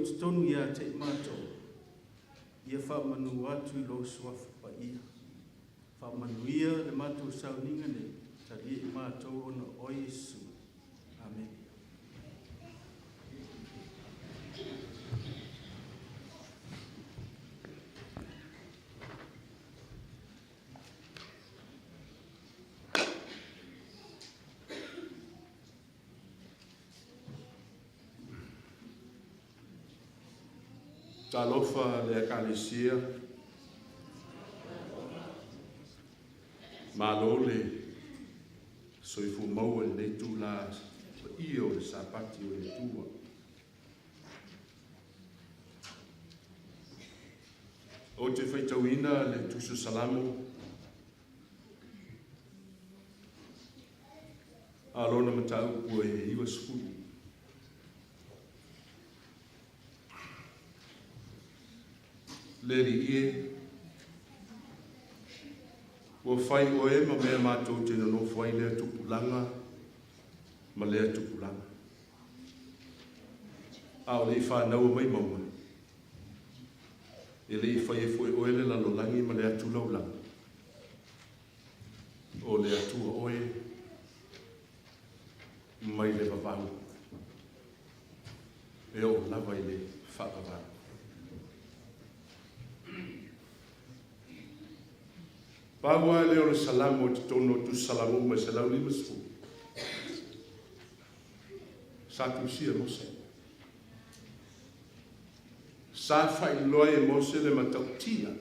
totonu ia te i matou, ia faamanu atu i lou suafa paia. Faamanuia le matou sauniga nei, talia i matou ona o Iesu. Amene. Talofa le Ekalesia, malo le soifua maua i lenei itula paia o le Sapati o le Atua. Ou te faitauina le Tusi o Salamo a o lona mataupu e 90. Le Alii e, ua fai oe ma mea matou te nonofo ai lea tupulaga ma lea tupulaga. A o le i fanaua mai mauga, e le i faia foi oe le lalolagi ma le atu laulagi. O le Atua oe mai le vavau e oo lava i le faavavau. Pau lava lea o le Salamo i totonu o Tusi Salamo uma e 150. Sa tusia e Mose. Sa faailoa e Mose le matautia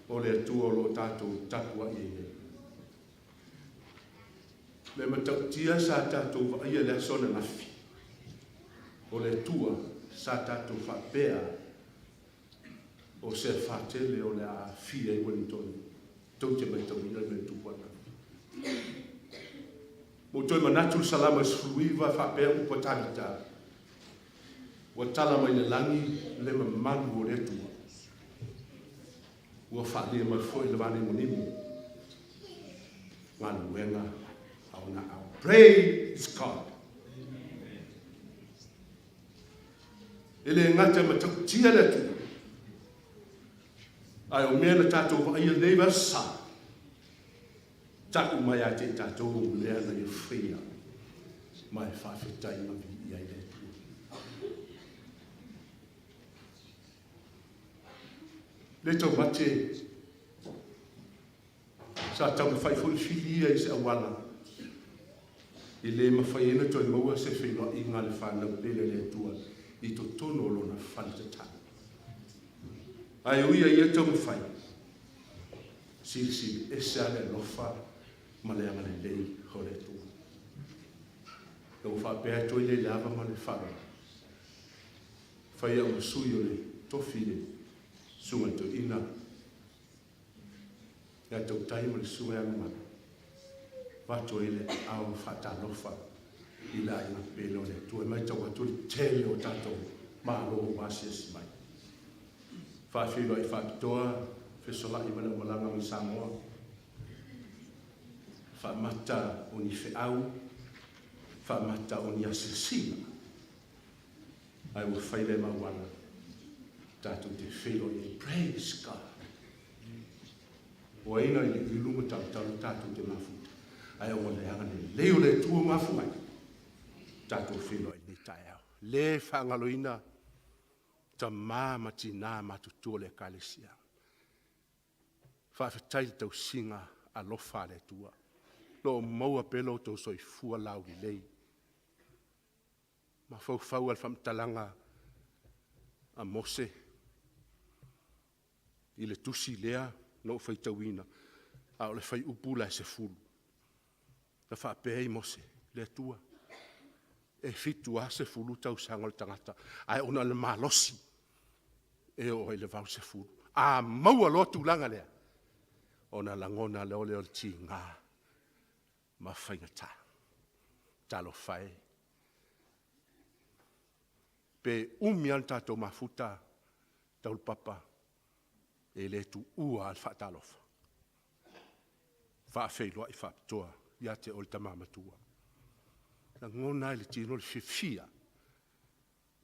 o le Atua o lo o tatou tapuai ai nei. Le matautia sa tatou vaaia i le aso ananafi, o le Atua sa tatou faapea o se afa tele o le a aafia ai Wellington tou te matauina le mea tupu ananafi. Ua ou toe manatu i le Salamo e 19 faapea upu a Tavita, Ua tala mai le lagi le mamalu o le Atua. Ua faalia mai foi le vanimonimo galuega a ona ao. Praise God! E le gata e matautia le Atua, ae o mea na tatou vaaia nei vasa, ta'u mai ia te i tatou o mea na ia faia ma e faafetai ma viia ai le Atua. Le taumate sa taumafai foi le fili ia i se auala e le mafai ai ona toe maua se feiloaiga a le fanau pele a le Atua i totonu o lona fale tatalo. Ae ui a ia taumafai, silisili ese lava le alofa ma le agalelei o le Atua. Ua faapea atu ai le ava ma le faaaloalo. Fai au ma sui o le tofi i le Susuga i le Toeaina ia Tautai ma le Susuga ia Gamalu, avatu ai le aao faatalofa i le aiga pele o le Atua. E matau atu le tele o tatou malo ua asiasi mai. Faafeiloai faapitoa fesolai ma le aumalaga mai Samoa. Faamata o ni feau, faamata o ni asiasiga. Ae ua fai lea ma auala tatou te feiloai ai. Praise God! O ai na i le ilu ma talutalu tatou te mafuta, ae ua leaga le lelei o le Atua mafu ai, tatou feiloai i lenei taeao. Le faagaloina tama ma tina matutua o le Ekalesia. Faafetai i le tausiga alofa a le Atua. Lo o maua pea lo outou soifua laulelei. Mafaufau lava i le faamatalaga a Mose i le tusi lea na ou faitauina, a o le fuaiupu la e 10. Na faapea ai Mose, le Atua, e 70 tausaga o le tagata, ae ona o le malosi e oo ai i le 80. A maua loa tulaga lea, ona lagona loa lea o le tiga ma faigata. Talofa e, pe umi lava le tatou mafuta taulupapa, e le tuua lava le faatalofa. Faafeiloai faapitoa ia te oe le tama matua. E lagona lava i le tino le fiafia.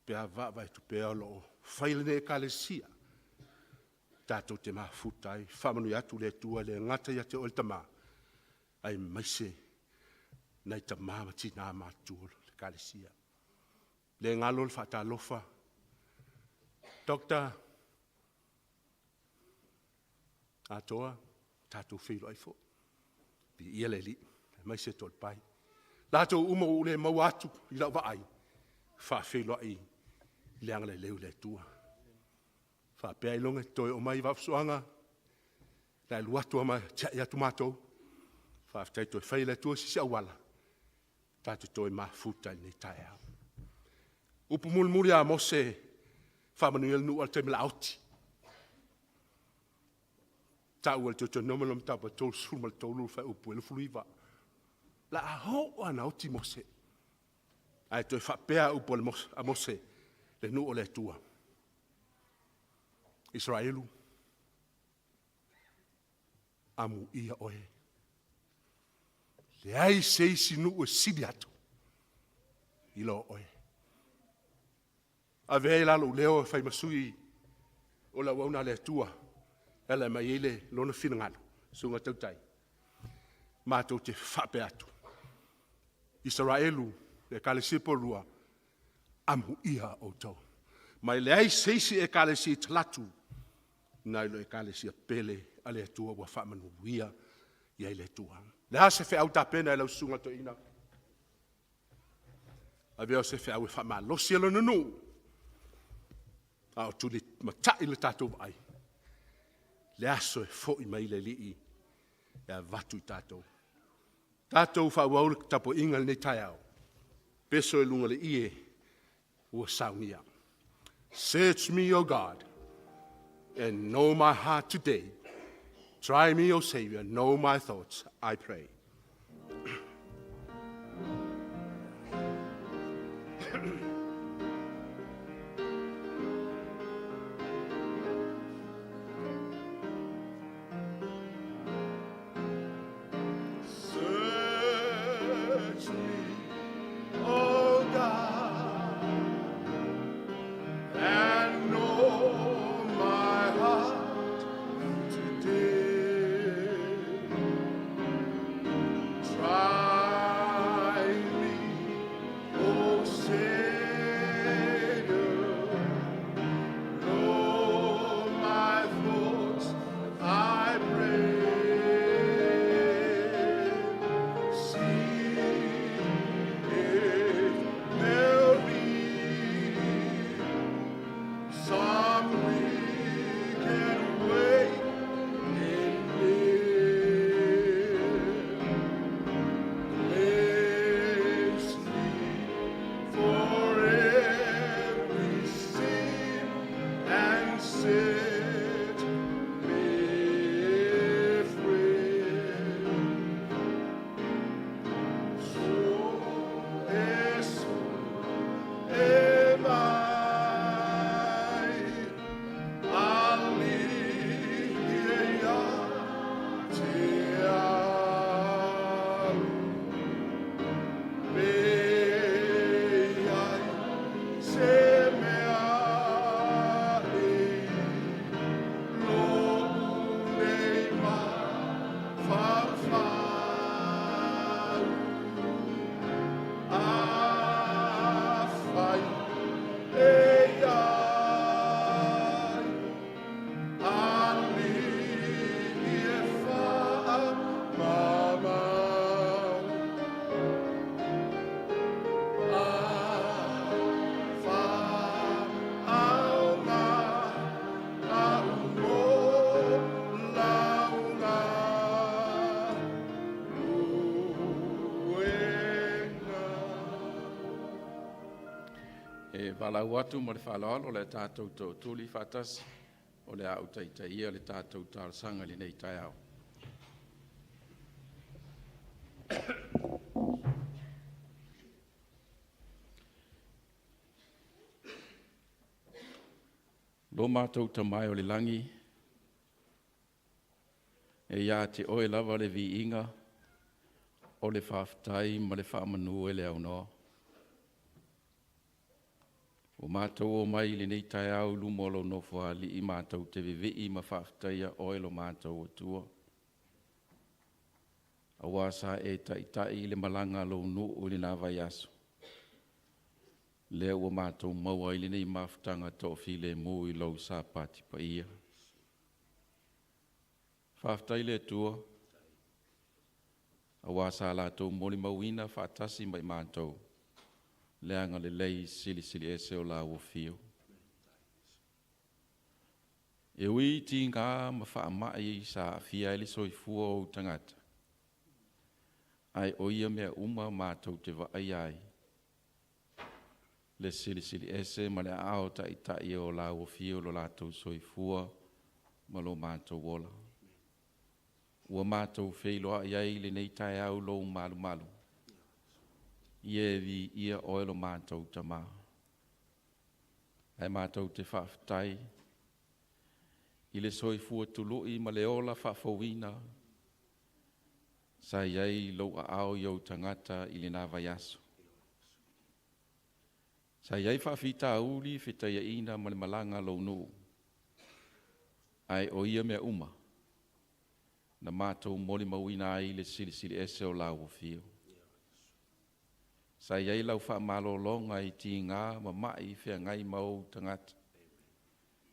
Pe a vaavaai atu pea o lo o fai e lenei Ekalesia tatou te mafuta ai. Faamanuia atu le Atua e le gata ia te oe le tama, aemaise nai tama ma tina matutua o le Ekalesia. E le galo le faatalofa, Doctor Atoa, tatou feiloai foi, viia le Alii aemaise Toalepai. O latou uma ua ou le maua atu i lau vaai, faafeiloai i le agalelei o le Atua. E faapea ailoga e toe oo mai Vaafusuaga, o le a e alu atu lava ma tiai atu matou. Faafetai toe fai e le Atua se isi auala tatou te toe mafuta ai i lenei taeao. O le upu mulimuli a Mose e faamanuia ai le nuu a o le taimi o le a oti. E tau e le Deuteronomo 33 fuaiupu e 29. O le a oo lava ina oti Mose, ae toe faapea upu a Mose, le nuu o le Atua, Isaraelu, amuia oe, leai se isi nuu e sili atu i lo oe. Avea ia la lou leo e fai ma sui o le auauna a le Atua e ala mai ai Lona finagalo, Susuga i le Tautai, matou te faapea atu, Isaraelu, le Ekalesia polua, amuia outou. Ma e leai se isi Ekalesia i talaatu nai lo Ekalesia pele a le Atua ua faamanuia i ai le Atua. O le a se feau tapena e lau susuga i le toeaina? Avea o se feau e faamalosi lona nuu a o tulimatai le tatou vaai i le aso e foi mai ai le Alii e avatu i tatou. Tatou faaauau le tapuaiga i lenei taeao, peso i luga o le ie ua saunia. Search me O God and know my heart today. Try me, O Savior, know my thoughts, I pray. Search me, O God, and know my heart today. Try me, O Savior, know my thoughts, I pray. See if there be some wicked way in me. Cleanse me for every sin and set me free. So es e mai ali ia te au. Pe ai se mea i lou nei mafaufau. Afai e iai, alii e faamama. A faaaoga a'u mo lauga luega. E valaau atu ma le faaaloalo le tatou tootuli faatasi o le a ou taitaia le tatou talosaga i lenei taeao. Lo matou Tama e o le lagi, e ia te Oe lava le viiga, o le faafetai ma le faamanu e le aunoa. Ua matou omai i lenei taeao i luma o lou Nofoalii matou te vevei ma faafetaia Oe lo matou Atua, auā sa e taitai i le malaga a lou nuu i lena vaiaso, lea ua matou maua ai lenei mafutaga toafilemu i lou Sapati paia. Faafetai i le Atua, auā sa latou molimauina faatasi ma i matou le agalelei silisili ese o lau afio. E ui i tiga ma faamai sa aafia ai le soifua o ou tagata, ae o ia mea uma matou te vaaia ai le silisili ese ma le aao taitai o lau afio i lo latou soifua ma lo matou ola. Ua matou feiloai ai i lenei taeao i lou malumalu, ia e viia oe lo matou Tamā. Ae matou te faafetai i le soifua tului ma le ola faafouina sa i ai i lou aao i ou tagata i lena vaiaso. Sa i ai faafitauli, fetaiaiga ma le malaga a lou nuu, ae o ia mea uma na matou molimauina ai le silisili ese o lau afio. Sa i ai lau faamalologa i tiga ma mai feagai ma ou tagata,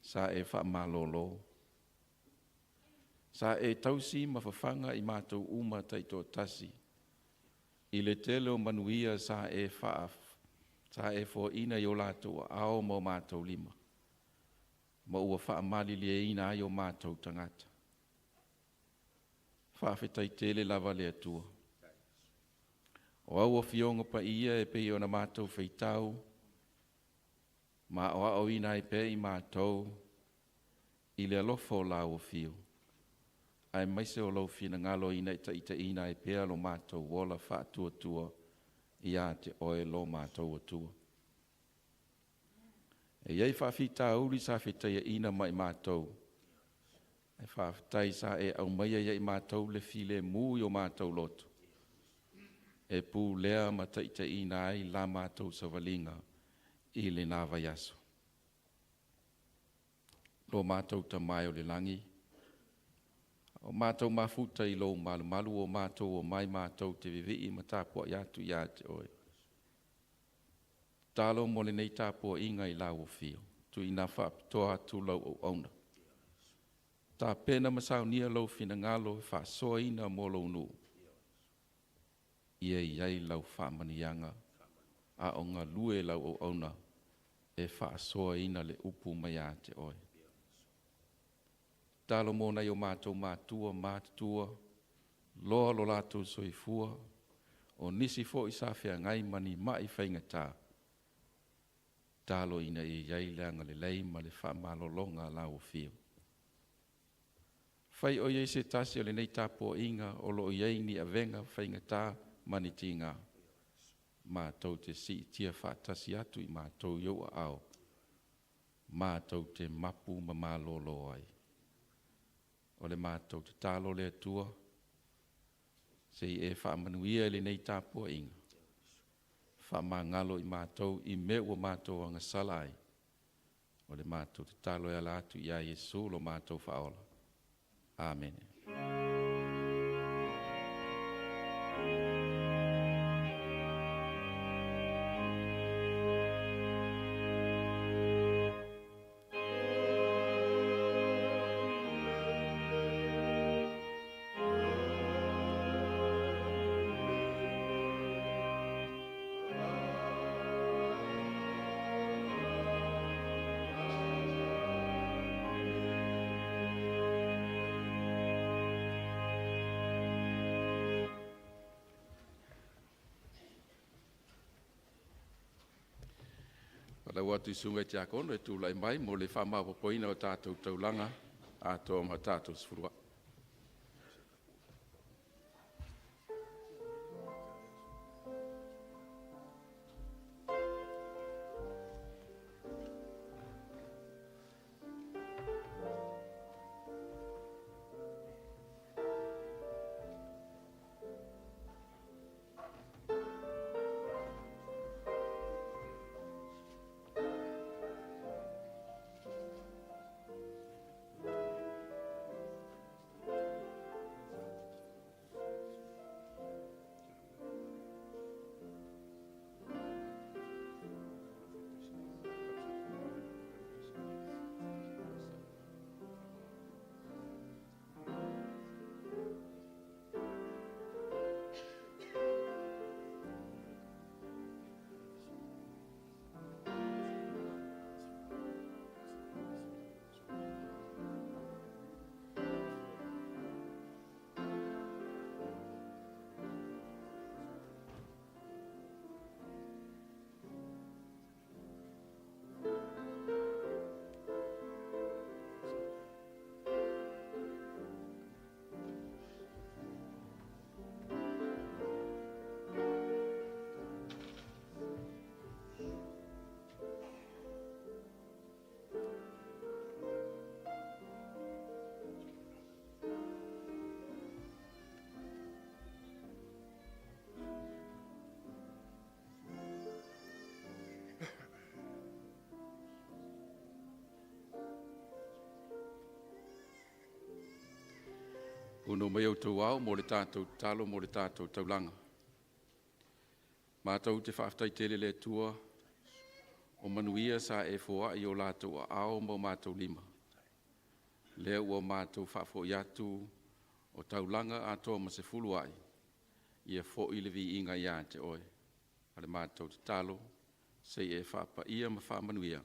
sa e faamalolo. Sa e tausi ma fafaga i matou uma taitoatasi i le tele o manuia sa e foaina i o latou aao ma o matou lima, ma ua faamalilieina ai o matou tagata. Faafetai tele lava le Atua. O au Afioga Paia e pei ona matou faitau ma aoaoina ai pea i matou i le alofa o lau afio, aemaise o lou finagalo ina ia taitaiina ai pea lo matou ola faatuatua ia te oe lo matou Atua. E i ai faafitauli sa fetaiaina ma i matou, ae faafetai sa e aumaia ia i matou le filemu i o matou loto, e pulea ma taitaiina ai la matou savaliga i lena vaiaso. Lo matou Tamā e o le lagi, o matou mafuta i lou malumalu, ua matou omai matou te vevei ma tapuai atu ia te oe. Tatalo mo lenei tapuaiga i lau afio, tuuina faapitoa atu lau auauna. Tapena ma saunia lou finagalo e faasoaina mo lou nuu, ia i ai lau faamanuiaga a o galue lau auauna e faasoaina le upu mai ia te oe. Tatalo mo nai o matou matua matutua, loa lo latou soifua, o nisi foi sa feagai ma ni mai faigata, tatalo ina ia i ai le agalelei ma le faamalologa a lau afio. Fai o i ai se tasi o lenei tapuaiga o lo o i ai ni avega faigata ma ni tiga, matou te siitia faatasi atu i matou i ou aao, matou te mapu ma malolo ai. O le matou tatalo le Atua, se i e faamanuia i lenei tapuaiga, faamagalo i matou i mea ua matou agasala ai, o le matou tatalo e ala atu ia Iesu lo matou Faaola. Amene. Faatulou atu i susuga i Tiakono e tulai mai mo le faamaopoopoina o tatou taulaga atoa ma tatou sefuluai. Ono mai outou ao mo le tātou tatalo mo le tātou taulaga. Matou te faafetai tele i le Atua o manuia sa e foai i o latou aao ma o matou lima. Lea ua matou faafoi atu o taulaga atoa ma 10 ai, ia foi le viiga ia te oe. O le matou tatalo, se i e faapaia ma faamanuia,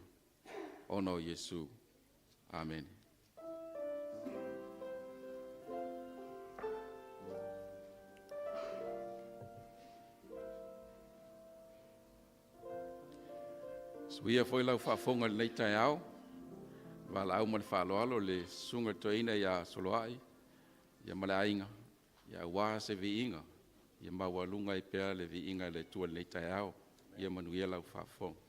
ona o Iesu. Amene. Suia foi lau faafofoga i lenei taeao, valaau ma le faaaloalo le susuga i le toeaina ia Soloai ia ma le aiga, ia aua se viiga ia maualuga ai pea le viiga i le Atua i lenei taeao. Ia manuia lau faafofoga.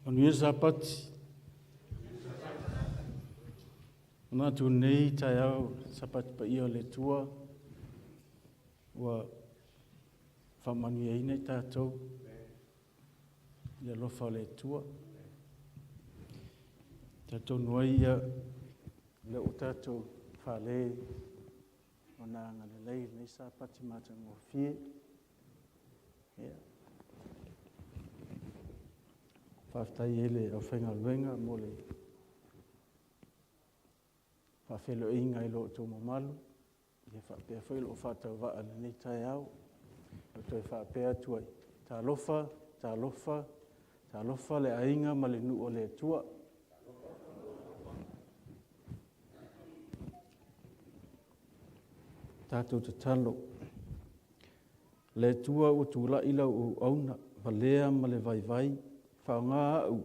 Manuia le Sapati. Manatu nei taeao Sapati paia o le Atua ua faamanuiaina i tatou i le alofa o le Atua. Talitonu ai ia lea ua tatou fale ona agalelei lenei Sapati matagofie. Ia. Faafetai ai le aufaigaluega mo le faafeiloaiga i lo outou mamalu, ia faapea foi lou faatauvaa i lenei taeao. E toe faapea atu ai, talofa, talofa, talofa le aiga ma le nuu o le Atua. Tatou tatalo. Le Atua ua tulai lau auauna, valea ma le vaivai, faaaoga au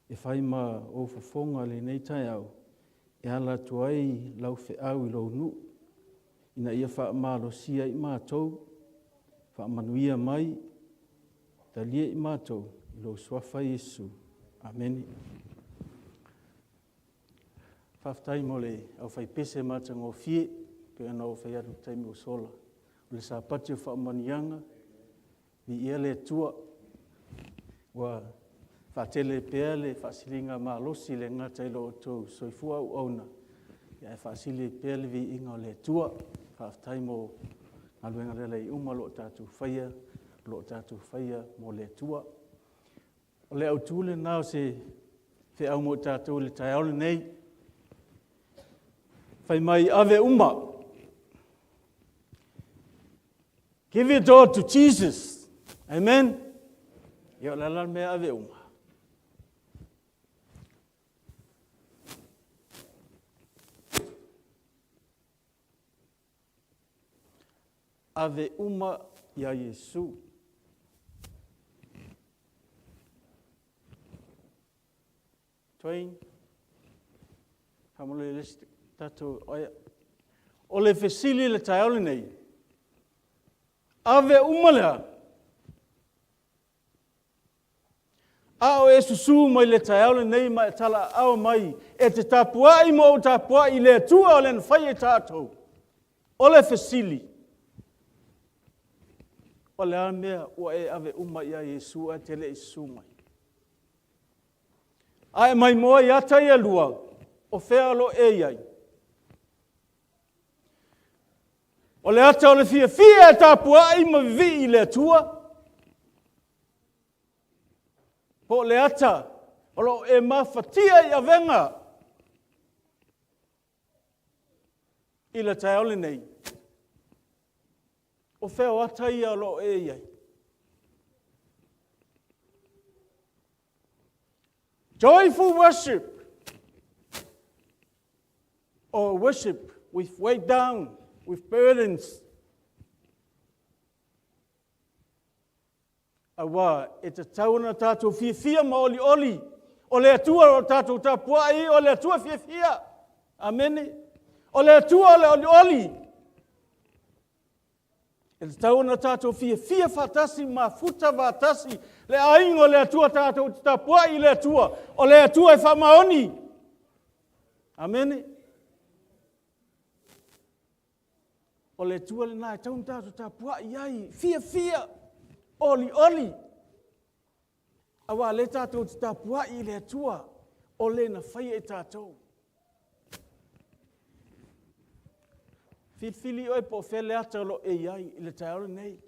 e fai ma ou fofoga i lenei taeao, e ala atu ai lau feau i lou nuu, ina ia faamalosia i matou, faamanuia mai, talia i matou, i lou suafa Iesu. Amene. Faafetai mo le aufaipese matagofie, pei ona ou fai atu i le taimi ua sola. O le Sapati o faamanuiaga, viia le Atua, ua faatele pea le faasiligamalosi e le gata i lo outou soifua auauna, ae faasili ai pea le viiga o le Atua. Faafetai mo galuega lelei uma o lo o tatou faia, o lo o tatou faia mo le Atua. O le autu lena o se feau mo i tatou i le taeao lenei. Fai mai, ave uma. Give it all to Jesus. Amen. Ia o le a la le mea ave uma? Ave uma iā Iesu. Twain, faamolemole le isi tatou, o le fesili i le taeao lenei, ave uma le a? A o e susu mai le taeao lenei ma e talaaao mai e te tapuai ma ou tapuai i le Atua o le na faia i tatou, o le fesili, o le a le mea ua e ave uma ia Iesu ae te le i susu mai? A e maimoa i ata ia e lua, o fea o lo o e i ai? O le ata o le fiafia e tapuai ma vivii i le Atua? Po o le ata o lo o e mafatia i avega i le taeao lenei? O fea o ata ia o lo o e i ai? Joyful worship or worship with weight down, with burdens. Aua e tatau ona tatou fiafia ma olioli, o le Atua o tatou tapuai, o le Atua fiafia. Amene. O le Atua o le olioli. E tatau ona tatou fiafia faatasi, mafuta faatasi, le aiga o le Atua tatou te tapuai i le Atua, o le Atua e faamaoni. Amene. O le Atua lena e tatau ona tatou tapuai ai, fiafia, olioli. Aua o lea tatou te tapuai i le Atua, o le na faia i tatou. Filifili oe po o fea le ata o lo o e i ai i le taeao lenei.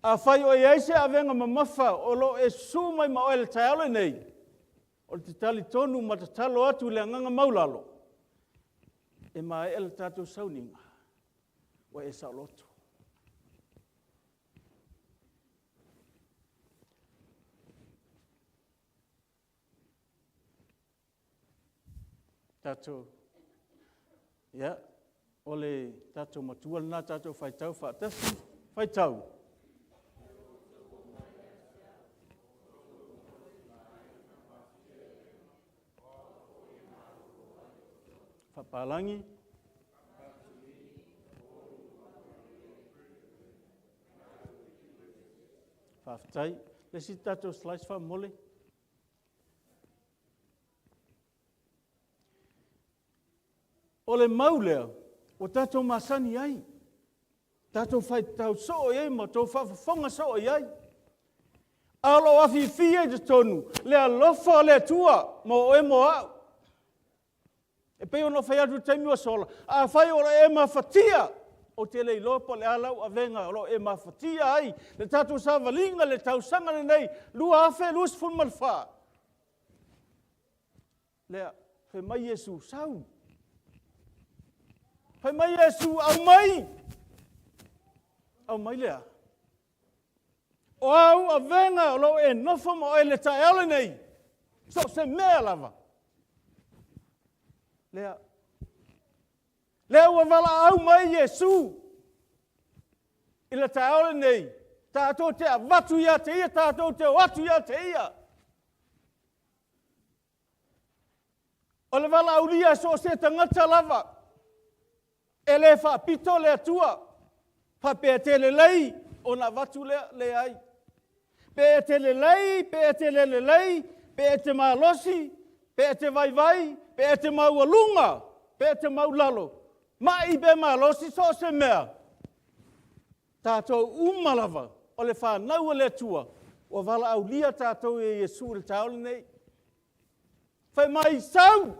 Afai o i ai se avega mamafa o lo o e susu mai ma oe i le taeao lenei, o le talitonu ma tatalo atu i le agaga maulalo, e maea le tatou sauniga, ua e saoloto. Tatou, ia, o le tatou matua lena, tatou faitau faatasi, faitau. Faapalagi. Faafetai. Le isi tatou slice faamolemole. le mau lea ua tatou masani ai, tatou faitau soo i ai ma outou faafofoga soo i ai. A o lo o afifi ai i totonu le alofa o le Atua mo oe mo au. E pei ona ou fai atu i le taimi ua sola, afai o lo o e mafatia, ou te le iloa po o le a lau avega o lo o e mafatia ai le tatou savaliga i le tausaga lenei 2024. Lea, fai mai Iesu, sau. Fai mai Iesu, aumai. Aumai le a? O au avega o lo o e nofo ma oe i le taeao lenei, so o se mea lava. Lea, lea ua valaau mai Iesu i le taeao lenei, tatou te avatu ia te Ia, tatou te o atu ia te Ia. O le valaaulia so o se tagata lava, e le faapito le Atua, faapea e te lelei ona avatu lea. Leai. Pe e te lelei pe e te le lelei, pe e te malosi, pe e te vaivai, pe e te maualuga, pe e te maualalo, mai pe malosi, so o se mea, tatou uma lava o le fanau a le Atua, ua valaaulia tatou e Iesu i le taeao lenei. Fai mai, sau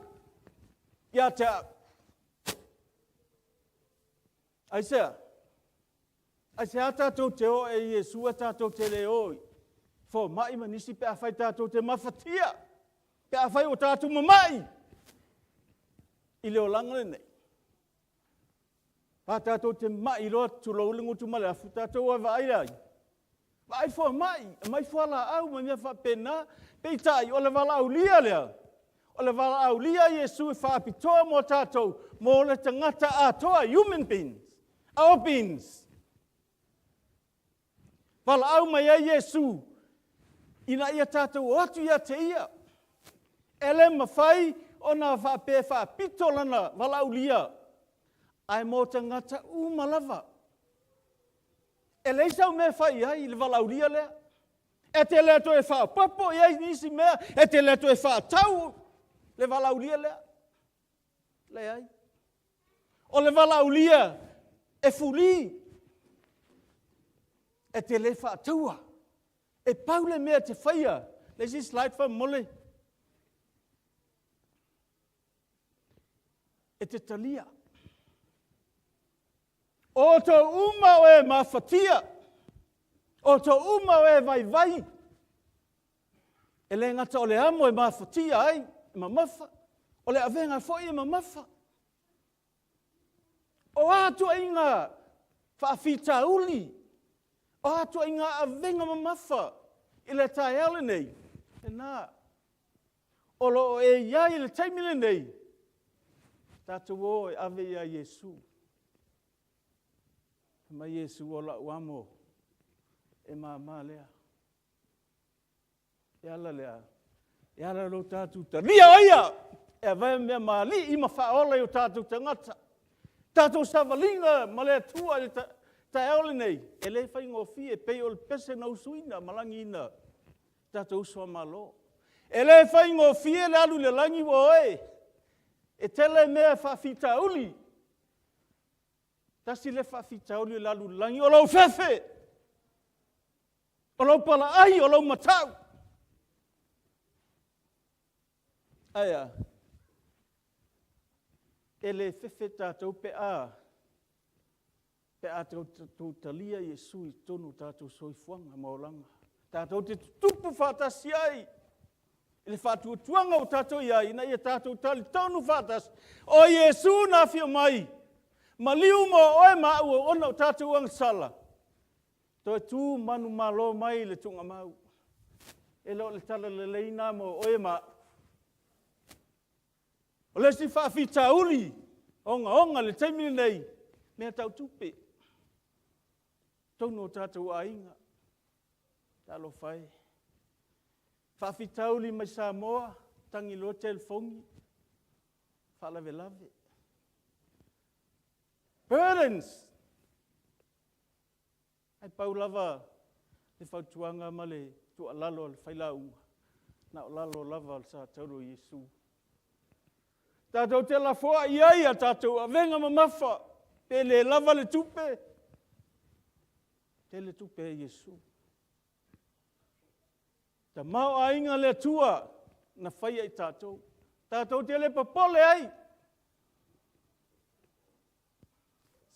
ia te au. Aisea? Aisea tatou te o ai i Iesu ae tatou te le o i fomai ma nisi pe afai tatou te mafatia, pe afai ua tatou mamai i le olaga lenei? Aua tatou te mamai loa, tulou le gutu ma le afu, tatou o e vaai le ai? Vaai fomai, aumai fualaau ma mea faapena. Peitai, o le valaaulia lea, o le valaaulia a Iesu e faapitoa mo tatou, mo le tagata atoa, human beings, all beings. Valaau mai ai Iesu ina ia tatou o atu ia te Ia. E le mafai ona faapea e faapito lana valaaulia, ae mo tagata uma lava. E leai sau mea e fai i ai i le valaaulia lea. E te le toe faaopoopo i ai nisi mea, e te le toe faatau le valaaulia lea. Leai. O le valaaulia e free, e te le faataua. E pau le mea e te faia, le isi slide faamolemole. E te talia. O outou uma o e mafatia, o outou uma o e vaivai, e le gata o le amo e mafatia ai, e mamafa, o le avega foi e mamafa. O a ituaiga faafitauli, o a ituaiga avega mamafa i le taeao lenei, lena, o lo o e i ai i le taimi lenei, tatou o e ave ia Iesu. Fai mai Iesu, o lau amo e mama lea. E ala lea, e ala lo tatou talia o Ia e avea ma Alii ma Faaola i o tatou tagata. Tatou savaliga ma le Atua i le taeao lenei, e le faigofie, e pei o le pese na usuina ma lagiina e tatou uso a Malo. E le faigofie le alu i le lagi ua oe. E tele mea faafitauli. Tasi lea faafitauli o le alu i le lagi, o lou fefe, o lou palaai, o lou matau. Ae a? E le fefe tatou pe a tatou talia Iesu i totonu o tatou soifuaga ma olaga. Tatou te tutupu faatasi ai i le faatuatuaga ua tatou i ai, ina ia tatou talitonu faatasi, o Iesu na afio mai, maliu mo oe ma au ona o tatou agasala, toe tu manumalo mai le tuugamau. E le o le tala lelei lena mo oe ma au. O le isi faafitauli ogaoga i le taimi lenei, mea tau tupe, totonu o tatou aiga. Talofa e! Faafitauli mai Samoa, tagi loa telefoni, faalavelave. Burdens! Ae pau lava le fautuaga ma le tuualalo a le failauga, na o lalo lava o le satauro o Iesu. Tatou te lafoai ai a tatou avega mamafa, pe le lava le tupe, tele tupe a Iesu. Tamaoaiga a le Atua na faia i tatou, tatou te le popole ai,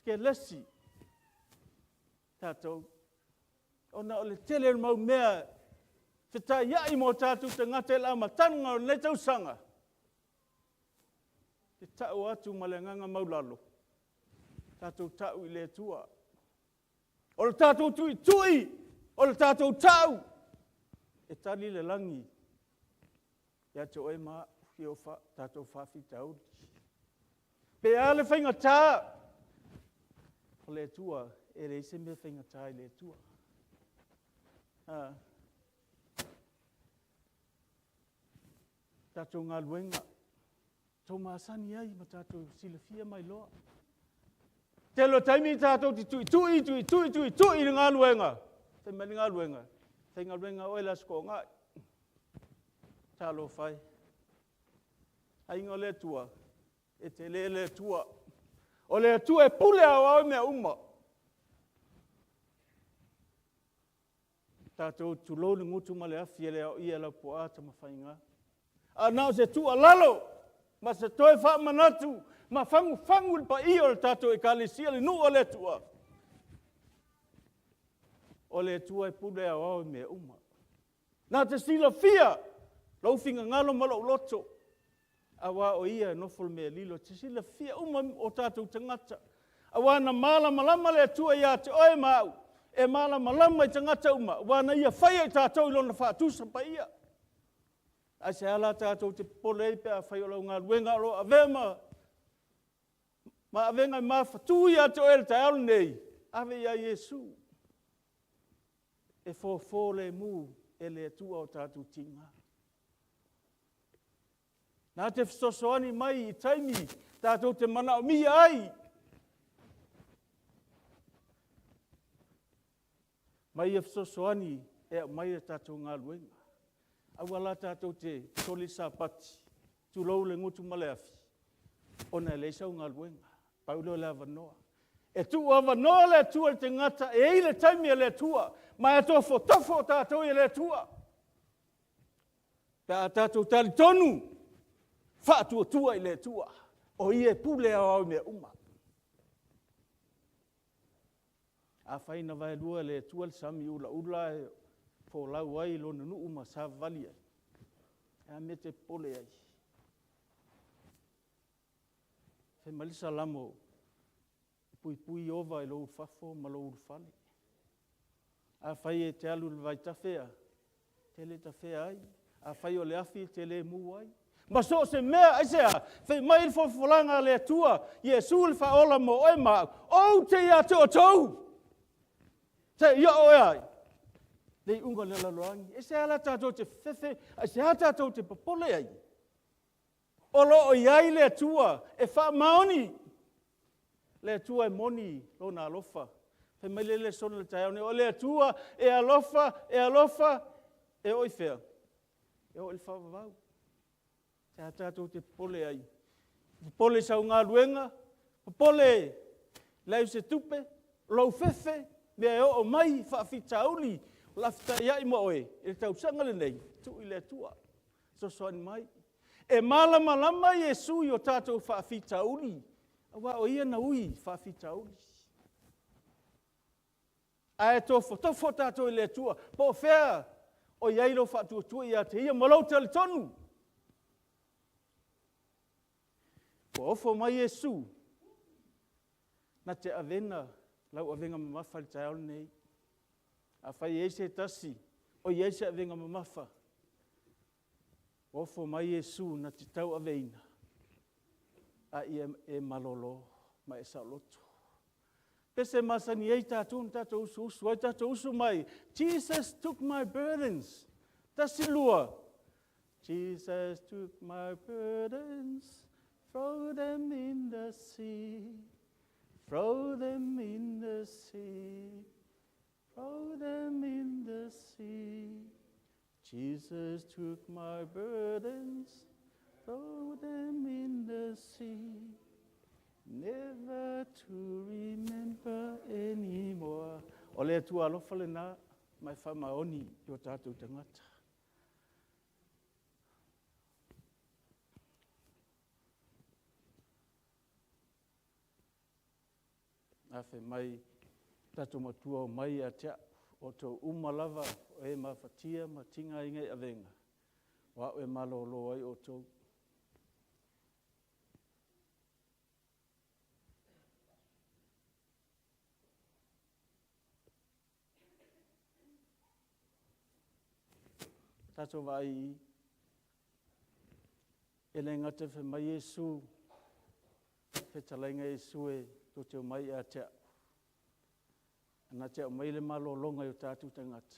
kelesi tatou ona o le tele o le mau mea e fetaiai ma o tatou tagata i le amataga o lenei tausaga. Ou te tau atu ma le agaga maualalo, tatou tau i le Atua. O le tatou tuitui, o le tatou tau, e tali le lagi ia te oe ma au i o tatou faafitauli. Pe a le faigata, o le Atua e leai se mea e faigata i le Atua. O tatou galuega, ua tatou masani ai ma tatou silafia ma iloa. O le tele o taimi tatou te tuitui, tuitui, tuitui i le galuega, fai mai le galuega, e faigaluega oe i le Aso Toonai. Talofa e, aiga o le Atua, e tele le Atua. O le Atua e pule aoao i mea uma. Tatou tulou le gutu ma le afi e le aoaia e Laupua Tamafaiga. Ae na o se tuualalo ma se toe faamanatu ma fagufagu le paia o le tatou Ekalesia le nuu a le Atua, o le Atua e pule aoao i mea uma. Na te silafia lou finagalo ma lou loto, aua o Ia e nofo i le mea lilo, e te silafia uma o tatou tagata, aua na malamalama le Atua ia te oe ma au, e malamalama i tagata uma, aua na Ia faia i tatou i Lona faatusa paia. Aisea la tatou te popole ai pe afai o lau galuega o lo o avea ma avega mafatu ia te oe i le taeao lenei? Ave ia Iesu e fofo lemu e le Atua o tatou tiga. Na te fesoasoani mai i taimi tatou te manaomia ai. Ma Ia fesoasoani e aumai a tatou galuega. Aua la tatou te soli le Sapati, tulou le gutu ma le afi, ona e leai sau galuega. Pau lea o le avanoa. E tuuavanoa le Atua i le tagata, e i ai le taimi a le Atua, ma e tofotofo tatou e le Atua pe a tatou talitonu, faatuatua i le Atua, o Ia e pule aoao i mea uma. Afai na vaelua e le Atua le sami ulaula ae folau ai lona nuu ma savavali ai, o le a le mea e te popole ai? Fai mai le Salamo, e puipui Ieova i lou ulufafo ma lou ulufale. Afai e te alu i le vaitafe e te le tafea ai. Afai o le afi, e te le mu ai. Ma so o se mea. Aisea? Fai mai le folafolaga a le Atua, Iesu le Faaola mo oe ma au, ou te ia te outou seia oo e a? Le iuga o le lalolagi. Aisea la tatou te fefefe, aisea tatou te popole ai? O lo o i ai le Atua e faamaoni, le Atua e moni Lona alofa. Fai mai le lesona o le taeao lenei, o le Atua e alofa, e alofa, e oo i fea? E oo i le faavavau. Aisea tatou te popole ai? Popole i sau galuega, popole i le leai o se tupe, lou fefe, mea e oo mai, faafitauli o le a fetaiai ma oe i le tausaga lenei, tuu i le Atua e fesoasoani mai. E malamalama Iesu i o tatou faafitauli, aua o Ia na ui i faafitauli. Ae tofotofo tatou i le Atua, po o fea o i ai lou faatuatua ia te Ia ma lou talitonu. Ua ofo mai Iesu na te avena lau avega mamafa i le taeao lenei. Afai e i ai se tasi o i ai se avega mamafa, ua ofo mai Iesu na te tauaveina, a ia e malolo ma e saoloto. O le pese masani ai tatou na tatou usuusu ai, tatou usu mai, Jesus took my burdens. Tasi, lua, Jesus took my burdens, throw them in the sea, throw them in the sea, throw them in the sea. Jesus took my burdens, Throw them in the sea, never to remember anymore. O le Atua alofa lena, ma e faamaoni i o tatou tagata. A fai mai tatou matua o mai ia te au, outou uma lava o e mafatia ma tigaina i avega, o au e malōlō ai outou. Tatou vaai i i, e le gata fai mai Iesu, fetalaiga Iesu e tou te omai ia te au, na te aumai le malologa i o tatou tagata,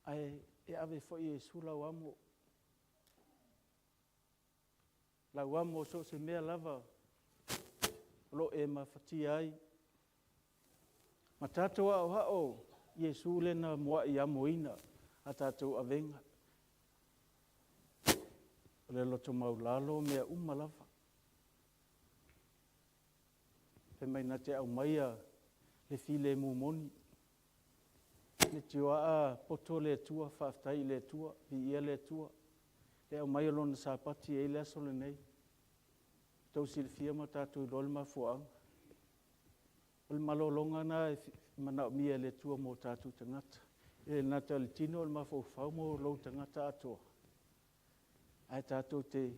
ae e ave foi e Iesu lau amo. Lau amo so o se mea lava o lo o e mafatia ai. Ma tatou aoao Iesu lea na muai amoina a tatou avega. O le loto maualalo mea uma lava. Fai mai na te aumaia le filemu moni. Leitioa a poto le Atua, faafetai i le Atua, viia le Atua, le aumai o Lona Sapati e i ai le aso lenei. Tou silafia ma tatou iloa le mafuaaga. O le malologa lena e manaomia e le Atua mo tatou tagata. E le gata o le tino a o le mafaufau ma lou tagata atoa, ae tatou te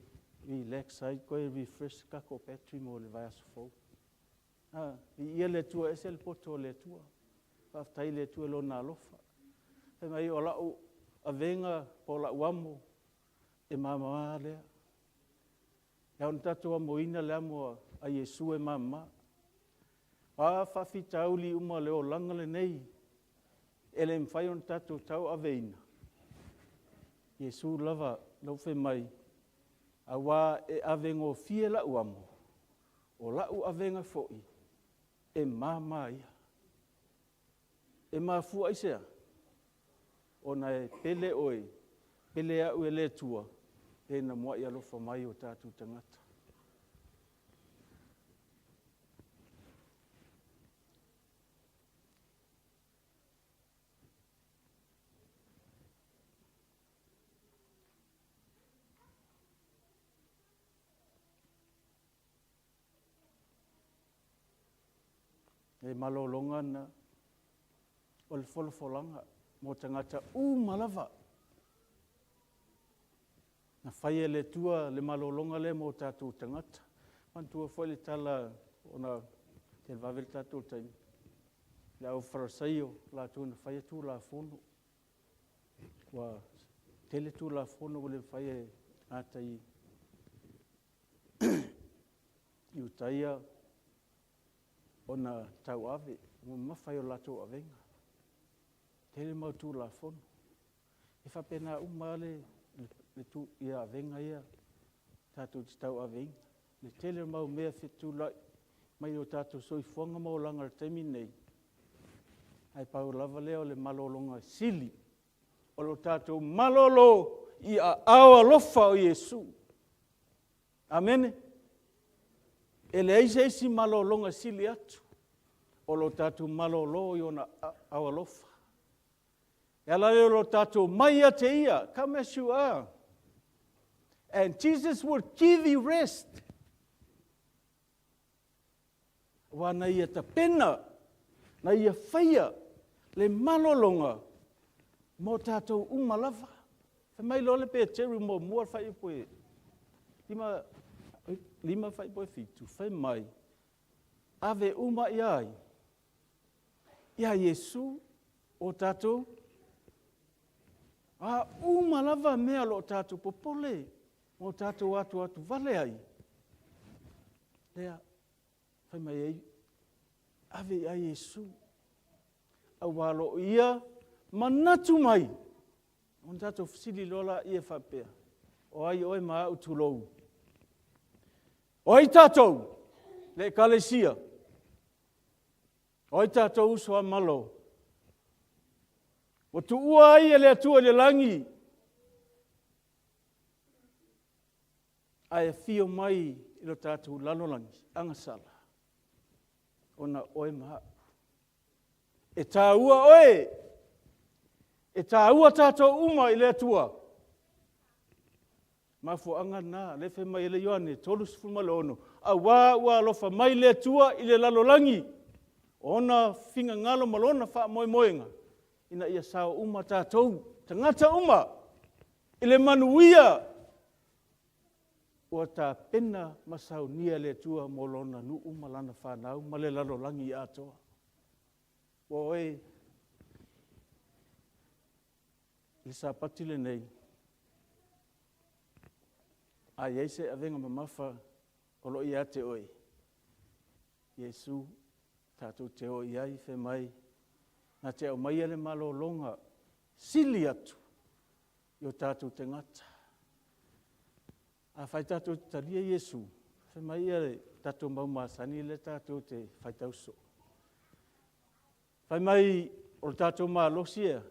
relax ai, toe refresh le tatou battery mo le vaiaso fou. A, viia le Atua, e ese le poto o le Atua. Faafetai i le Atua i Lona alofa. Fai mai o lau avega po o lau amo e mama lea. E ao ona tatou amoina le amo a Iesu e mama. O a faafitauli uma o le olaga lenei e le mafai ona tatou tauaveina, Iesu lava lea ua fai mai, aua e avegofie lau amo, o lau avega foi e mama ia. E mafua i se a? Ona e pele oe, pele au e le Atua, le na muai alofa mai i o tatou tagata. Le malologa lena o le folafolaga mo tagata uma lava. Na fai e le Atua le malologa lea mo tatou tagata. Manatua foi le tala ona televave le tatou taimi, le au Farisaio, latou na faia Tulafono. Ua tele Tulafono ua le mafai e tagata Iutaia ona tauave, ua mamafa i o latou avega. Tele mau Tulafono. E faapena uma lava avega ia tatou te tauaveina. Le tele o mau mea e fetulai mai o tatou soifuaga ma olaga i le taimi lenei, ae pau lava lea o le malologa sili, o lo tatou malolo i aao alofa o Iesu. Amene. E leai se isi malologa e sili atu o lo tatou malolo i Ona aao alofa. E ala lea o lo tatou mai ia te Ia, come as you are, and Jesus will give you rest. Aua na ia tapena, na ia faia le malologa mo tatou uma lava. Fai mai loa le Peteru muamua le fuaiupu e 5 fuaiupu e 7, fai mai, ave uma i ai? Ia Iesu o tatou a uma lava mea o lo o tatou popole ma o tatou atuatu vale ai, lea fai mai ai, ave i ai Iesu, aua o lo o ia manatu mai. Ona tatou fesili loa lea faapea, o ai oe ma au, tulou. O ai tatou? Le ekalesia. O ai tatou uso a Malo? Ua tuua ai e le Atua i le lagi. Ae afio mai i lo tatou lalolagi agasala ona o oe ma a'u. E taua oe, e taua tatou uma i le Atua. O le mafuaaga lena lea e fai mai ai Ioane 36, aua ua alofa mai le Atua i le lalolagi, o ona finagalo ma lona faamoemoega ina ia sao uma tatou, tagata uma i le manuia ua tapena ma saunia e le Atua mo Lona nuu ma lana fanau ma le lalolagi atoa. Ua oe, i le Sapati lenei, a i ai se avega mamafa o lo o ia te oe, Iesu tatou te o i ai fai mai na te aumaia le malologa sili atu i o tatou tagata. Afai tatou te talia Iesu, fai mai le tatou mau masani lea tatou te faitau sosoo, fai mai o le tatou malosi e a?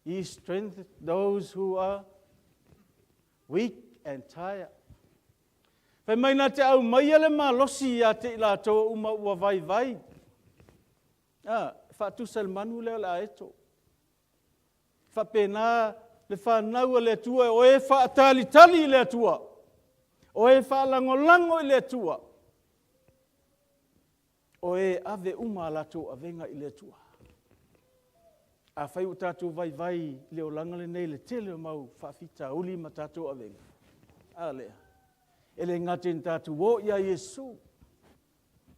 He strengthens those who are weak and tired. Fai mai na te aumaia le malosi ia te i latou uma ua vaivai. A, faatusa i le manu lea o le aeto. E faapena le fanau a le Atua, o e faatalitali i le Atua, o e faalagolago i le Atua, o e ave uma a latou avega i le Atua. Afai ua tatou vaivai i le olaga lenei i le tele o mau faafitauli ma tatou avega, a lea, e le gata ina tatou o ia Iesu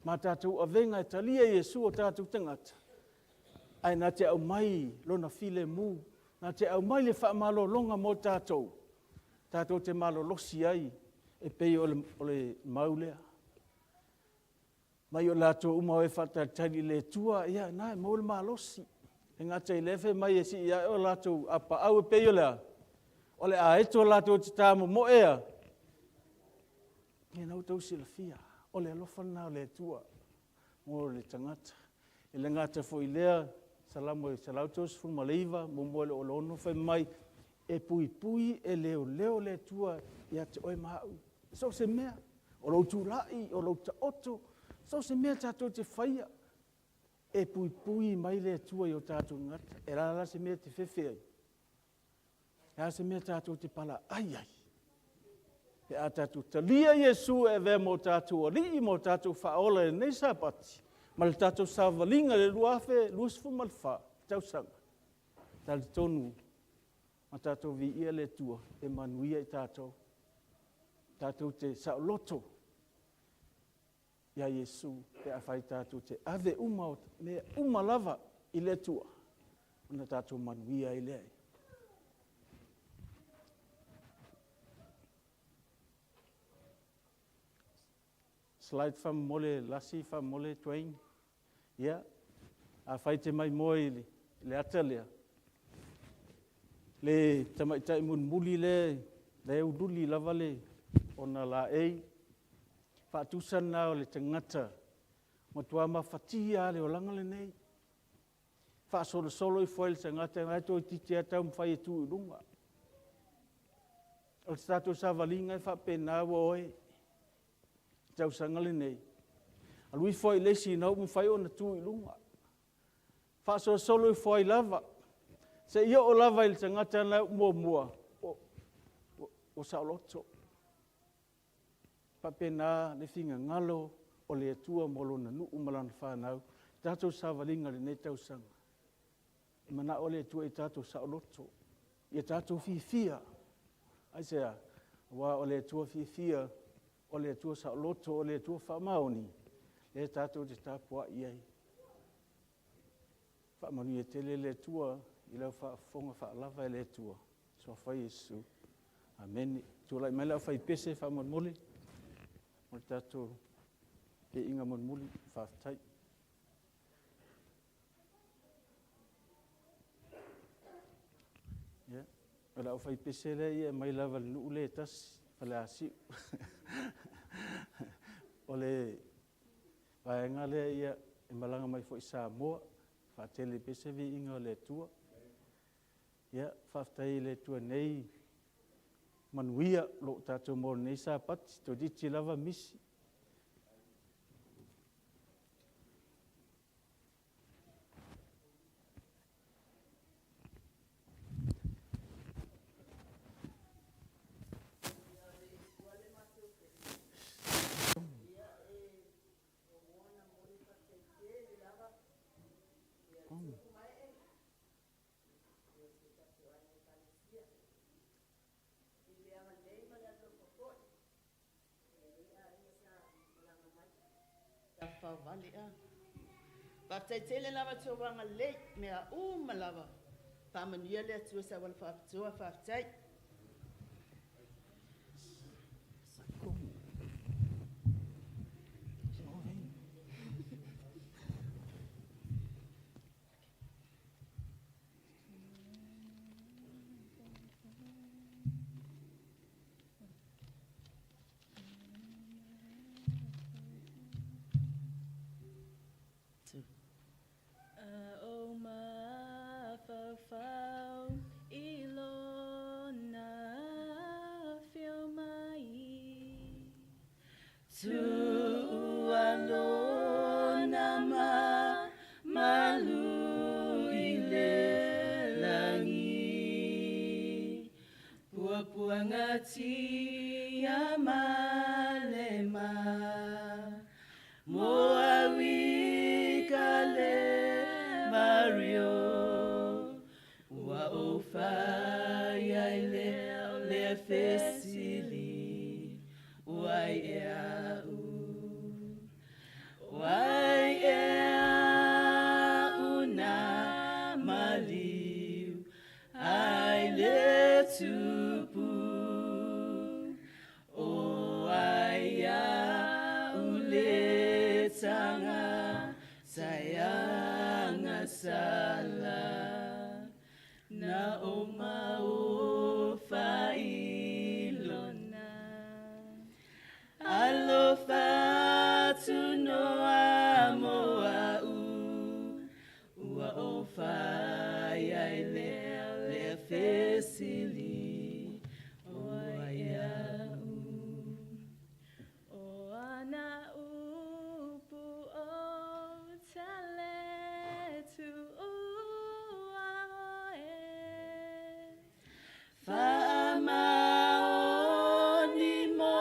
ma tatou avega e talia Iesu o tatou tagata, ae na te aumai Lona filemu, na te aumai le faamalologa mo tatou, tatou te malolosi ai e pei o le mau lea. Fai mai o latou uma o e faatalitali i le Atua, ia o lena e maua le malosi. E le gata i lea fai mai e sii ae o latou apaau e pei o le a? O le aeto latou te tamomoe a? Ia lena ua outou silafia, o le alofa lena o le Atua mo le tagata. E le gata foi i lea, Salamo 139 1-6, fai mai, e puipui e leoleo le Atua ia te oe ma au, so o se mea, o lou tulai, o lou taoto, so o se mea tatou te faia, e puipui mai le Atua i o tatou tagata. O le a la se mea e te fefe ai? O le a se mea tatou te palaai ai? Pe a tatou talia Iesu e avea ma o tatou Alii ma o tatou Faaola i lenei Sapati ma le tatou savaliga i le 2024 tausaga, e talitonu ma tatou viia le Atua, e manuia i tatou. Tatou te saoloto ia Iesu pe afai tatou te ave uma mea uma lava i le Atua, ona tatou manuia ai lea. Slide faamolemole, lasi faamolemole Dwayne. Ia, afai e te maimoa i le ata lea, le tamaitai mulimuli lea e uliuli lava ona laei, faatusa lena o le tagata ua matua mafatia lava i le olaga lenei, faasolosolo ifo ai i le tagata lena toeitiiti lava taumafai e tu i luga. O le tatou savaliga e faapena ua oe i le tausaga lenei. Alu ifo ai i le isi o lena ua mafai ona tu i luga. Faasolosolo ifo ai lava, seia oo lava i le tagata na muamua ua saoloto. E faapena le finagalo o le Atua mo Lona nuu ma lana fanau. Le tatou savaliga i lenei tausaga, e manao le Atua ia tatou saoloto, ia tatou fiafia. Aisea? Aua o le Atua fiafia, o le Atua saoloto, o le Atua faamaoni, lea tatou te tapuai i ai. Faamanuia tele le Atua i lau faafofoga faalava e le Atua. I le Suafa o Iesu. Amene. Tulai mai le aufaipese faamolemole mo le tatou viiga mulimuli. Faafetai. Ia, o le aufaipese lea e aumai lava i le nuu lea e tasi o Faleasiu. O le vaega lea e malaga mai foi i Samoa e faatele ai pea se viiga o le Atua. Ia, faafetai i le Atua nei Manuia o lo o tatou maua i lenei Sapati, toeitiiti lava misi. Faafetai tele lava tau agalelei mea uma lava. Faamanuia le Atua i se auala faapitoa. Faafetai. A o mafaufau i lona afio mai. Tuua lona mamalu i le lagi. Puapuagatia ma le ma. Moawi ka le Mario. Ua ou fai ai lea o le fesili. Wai ea u. Wai ea una maliu ai le tupu. O ai au le taga saiaga sala. Na o mau failona. Alofa atu noa mo au. Ua o fai ai lea le fesili. O ai au. O ana upu o tale tuua oe. Faamaoni mo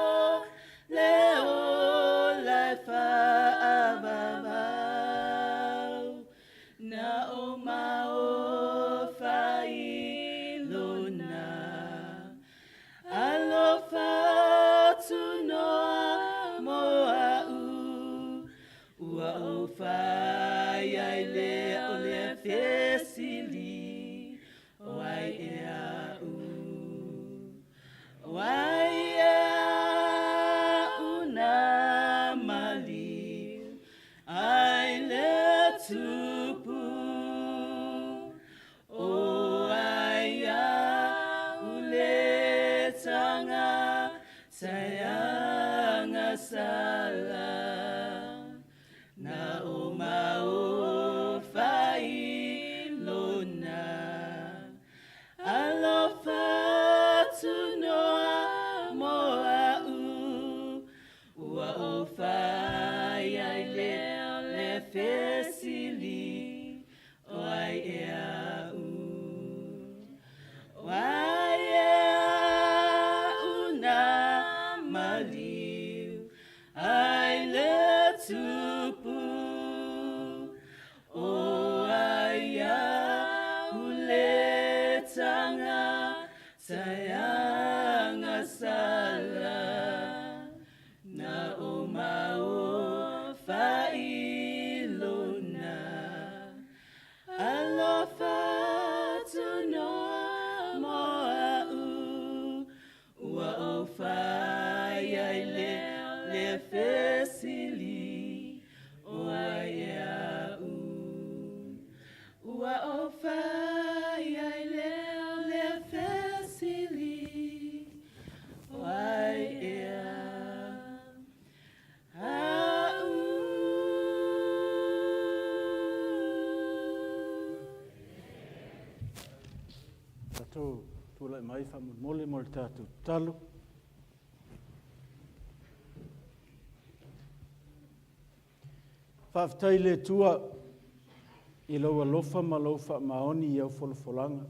le ola e faavavau. Na o maofa i lona. Alofa atu noa mo a'u. Ua ou fai ai lea o le fesili. O ai ea au? O ai ea una maliu ai le tupu? O ai au le taga saiaga sala. Na o maofa i lona. Alofa atu noa mo a'u. Ua ou fai ai lea o le fesili. O ai ea au? O ai ea una maliu ai le tupu? O ai au le taga saiaga sala. Na o maofa i lona. Alofa atu noa mo a'u. Ua ou fai ai lea o le fesili. O ai ea au? Ua ou fai ai lea o le fesili. O ai ea a'u? Tatou Tulai mai faamolemole mo le tatou tatalo. Faafetai i le Atua i lou alofa ma lou faamaoni i au folafolaga.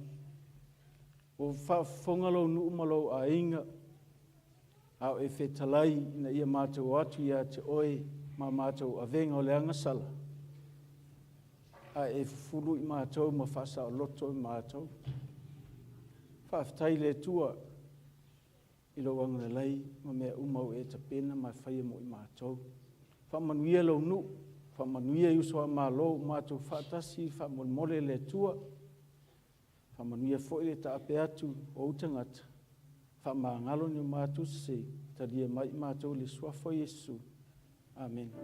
Ua faafofoga lou nuu ma lou aiga, a o e fetalai ina ia matou o atu ia te oe ma matou avega o le agasala, a e fufulu i matou ma faasaoloto i matou. Faafetai i le Atua i lou agalelei ma mea uma ua e tapena ma e faia mo i matou. Faamanuia lou nuu, faamanuia i uso a Malo ua matou faatasi faamolemole le Atua. Faamanuia foi le taape atu o ou tagata, faamagalo ni o matou sese, talia mai i matou i le suafa o Iesu. Amene.